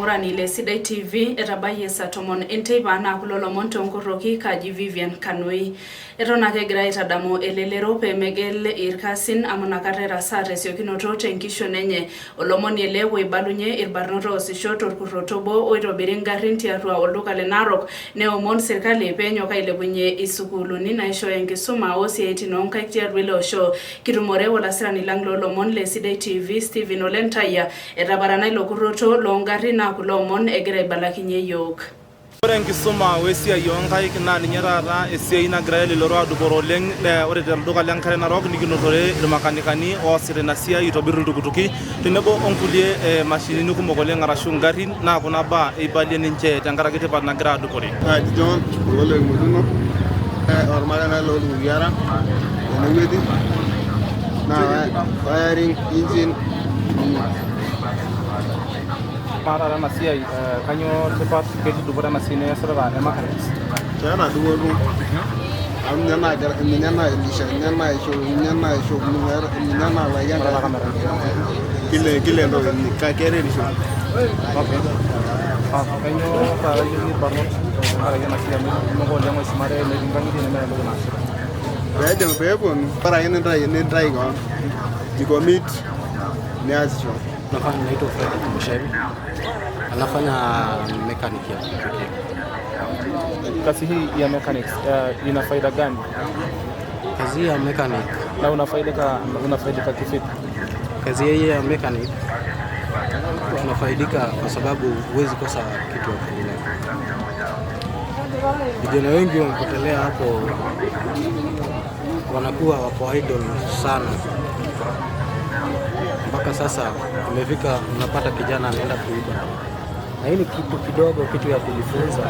Olaing'urani le Sidai TV etabayie saa 10 enteipa naa kulo lomon toonkorroki kaji Vivian Kanoi. Eton ake egira aitadamu elelero pee megel irkasin amu inakata erasaa tesiokinoto tenkishon enye. Olomoni ele oibalunye irbarnot oosisho torkurroto obo oitobiri ingarrin tiatua olduka le Narok neomon sirkali peenyok ailepunye isukuuluni naishooyo enkisuma oosiaitin oonkaik tiatua ele osho. Kitumore olasirani lang loolomon le Sidai TV Stephen Olentayia etaparana ilo kurroto loongarrin naa kulo omon egira aibalakinye iyiook. Ore enkisuma we siai oo nkaik naa ninye taata esiai nagira elelero adupore oleng. Ore tolduka le Nkare Narok nikinotore irmakanikani oosita ina siai itobir iltukutuki tenebo o nkulie mashinini kumok oleng arashu ingarrin naa kuna baa eibalie ninche tenkaraki tipat nagira adupore. Kaji John kulo loimutuno ormakenet loltukutuki ara tenewueji naa wiring engine. Amaa taata ena siai kainyoo tipat ketii dupoto ena siai niasita e mechanics? Keeta dupoto amu ninye nagira ninye nailisha ninye naisho ninye naisho ninye nalaki enkae kila entoki keretisho. Okay. Kainyoo taata ijoki irbarnot tenkaraki ena siai amu kumok oleng oisumate netii inkang'itie nemeeta entoki naasita? Peejo peeponu bora ake nintai kewon jicommit niasisho. Nafanya naitwa Fredrick Mushaimi. Anafanya mechanic ya pikipiki. Kazi hii ya mechanics ina faida gani? Kazi ya mechanic, Na unafaidika kivipi? Kazi hii ya mechanic tunafaidika kwa sababu huwezi kosa kitu ya kula. Vijana wengi wamepotelea hapo, wanakuwa wako idle sana. Mpaka sasa imefika unapata kijana anaenda kuiba. Na hii ni kitu kidogo, kitu ya kujifunza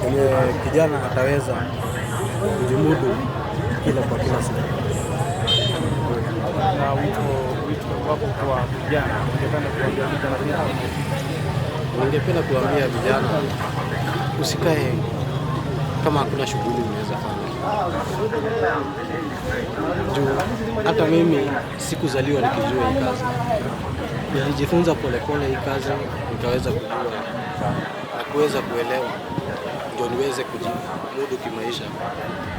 kwenye kijana ataweza kujimudu kila kwa kila siku. Na wito wako kwa vijana, ungependa kuambia vijana vipi? Ningependa kuambia vijana usikae kama hakuna shughuli unaweza fanya. Juu hata mimi sikuzaliwa nikijua hii kazi. Nilijifunza polepole hii kazi nikaweza kujua na kuweza kuelewa ndio niweze kujimudu kimaisha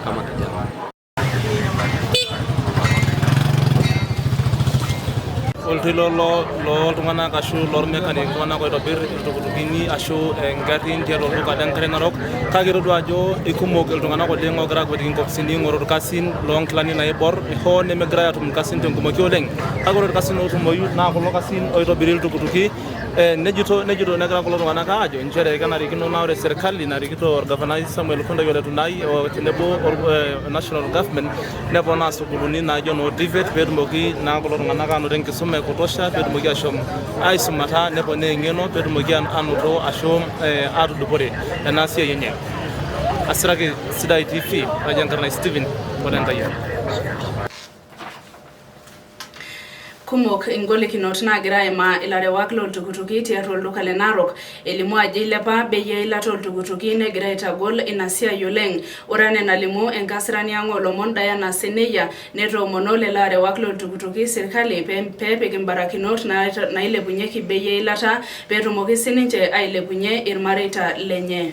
kama kijana. Oltoilo looltung'anak ashu lormechanic iltung'anak oitobir iltukutukini ashu ingarrin tiatua olduka le Nkare Narok kake itodua ajo ikumok iltung'anak oleng oogira akwetiki inkopisini aing'oru irkasin loonkilani naibor hoo nemegirai aatum irkasin tenkumoki oleng kake ore irkasin ootumoyu naa kulo kasin oitobiri iltukutuki. Nejito negira kulo tung'anak aajo nchere kenarikino naa ore serkali narikito orgavanai Samuel Kuntai Ole Tunai tenebo national government neponaa sukuulini naijo noo TVET peetumoki naa kulo tung'anak aanoto enkisuma e kutosha peetumoki ashom aisumata neponaa eng'eno peetumoki anoto ashu atudupore ena siai enye. Asiraki Sidai TV, kaji enkarna Stephen Ole Ntayian. Kumok ingolikinot naagira aimaa ilarewak looltukutuki tiatua olduka le Narok elimu ajo eilepa bei eilata ooltukutuki negira aitagol ina siai oleng. Ore anaa enalimu enkasirani ang oolomon Diana Seneyia netoomono lelo arewak looltukutuki sirkali peepik imbarakinot nailepunyeki bei eilata peetumoki sininche ailepunye irmareita lenye.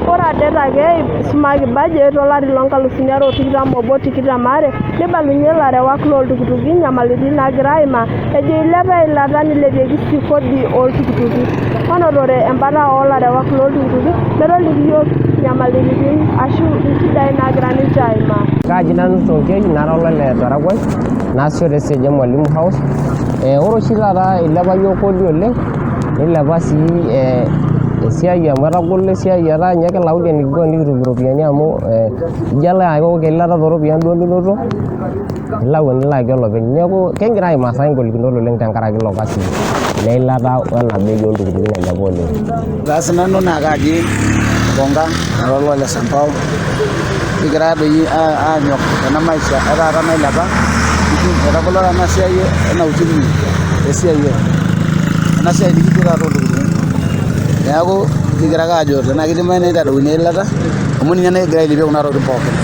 Ore adet ake eisumaki bajet olari loo nkalusuni are o tikitam obo tikitam aare neibalunye ilarewak loo ltukutuki nyamalitin naagira aimaa ejo eilepa eilata neilepieki sii kodi oo ltukutuki. Manotore embata oo larewak loo ltukutuki metoliki iyiook nyamalitin ashu inchidai naagira ninche aimaa. Kaaji nanu Tonkei nara olole Tarakwai naasisho te stage e Mwalimu House. Ore oshi taata ilepa yiok kodi oleng nilepa sii esiai amu etagolo esiai etaa ninye kilau enikinko enikitum iropiyiani amu ijo alo ayau eilata tooropiyiani duo ninoto nilau enilaaki olopeny. Neeku kigira aimaa saai ingolikinot oleng tenkaraki ilo kasi leilata wena bei oltukutuki nailepa oleng. Ore sinanu naa kaji Bonga nara olole Sambao kigira doi aanyok tena maisha e taata nailepa etagolo taa ena siai ena uchumi esiai ena siai nikijo taata oltukutuki neeku kigira ake aajo tenaa kidimayu nitadouni eilata amu ninye nagira ailepie kuna tokitin pookin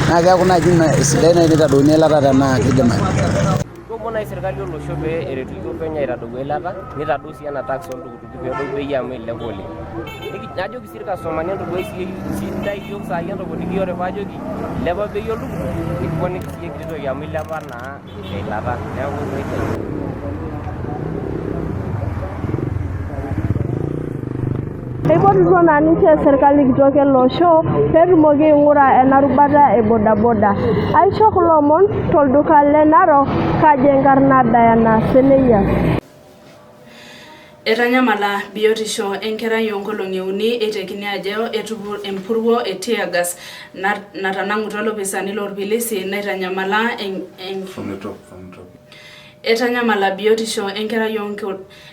naa keeku naaji esidai naaji tenitadouni eilata tenaa kidimayu. Kiomon naaji serkali olosho pee eretu iyiook penyo aitadou eilata nitadou sii ena tax oltukutuki peedou bei amu ilepa oleng. Najoki sii irkastomani entoduai sidai iyiook saai entoponiki ore paajoki ilepa bei oltukutuk nikiponiki siyie enkiti toki amu ilepa naa eilata neeku nejia. Eipotutuo naa ninche serkali kitok ele osho peetumoki aing'ura ena rubata e bodaboda. Aisho kulo omon tolduka le Narok, kaji enkarna Diana Seneyia. Etanyamala biotisho enkerai oonkolong'i uni eitekini ajo empuruo e tear gas natanang'utua lopisaani loorpilisi naitanyamala From the top, from the top. Etanyamala biotisho enkerai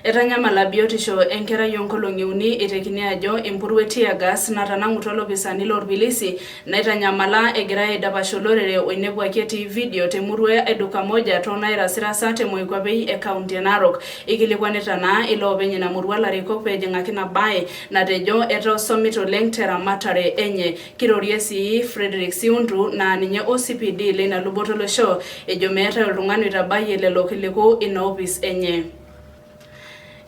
Etanyamala biotisho enkerai oonkolong'i uni eitekini ajo empuruo e tear gas natanang'utua lopisaani loorpilisi naitanyamala egirai aidapash olorere oinepuaki etii video te murua e Dukamoja too nairasirasa te moikuapei e kaunti e Narok. Eikilikwanita naa iloopeny ina murua larikok peejing'aki ina bae natejo etaa osomit oleng te ramatare enye. Kirorie sii Fredrick Siuntu naa ninye OCPD leina luboto olosho ejo meetae oltung'ani oitabayie lelo kiliku ina opis enye.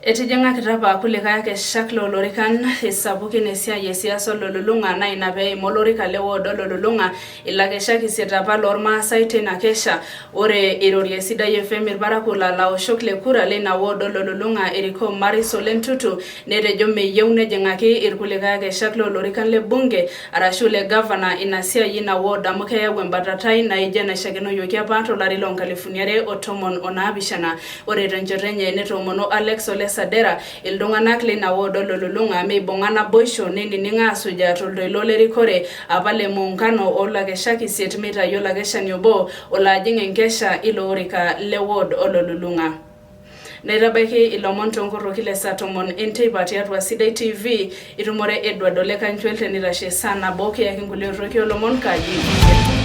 Etijing'akita apa kulikae akeshak loo lorikan sapukin esiai e siasa olulung'a naa ina pee eima olorika le ward olulung'a ilakeshak isiet apa loormaasai teina kesha. Ore eirorie Sidai FM ilparakuo laa laoshok le kura leina ward olulung'a erikoo Maris Ole Ntutu netejo meyieu nejing'aki ilkulikae akeshak loo lorikan le bunge arashu le gavana ina siai ina ward amu keyau embatatai naijo enaishakenoyioki apa to lari loo nkalifuni are o tomon o naapishana. Ore tenchoto enye netoomono Alex Ole Sadera iltung'anak leina ward olulung'a meibung'a naboisho neinining aasujaa toltoilo le rikore apa le muungano oo lakeshak isiet meitayu olakeshani obo olo ajing enkesha ilo orika le ward olulung'a. Naitabaiki ilomon toonkorroki le saa tomon enteipa tiatua Sidai TV itumore Edward Ole Kanchuel tenitashe saa nabo kiyaki nkulie orroki oolomon kaji.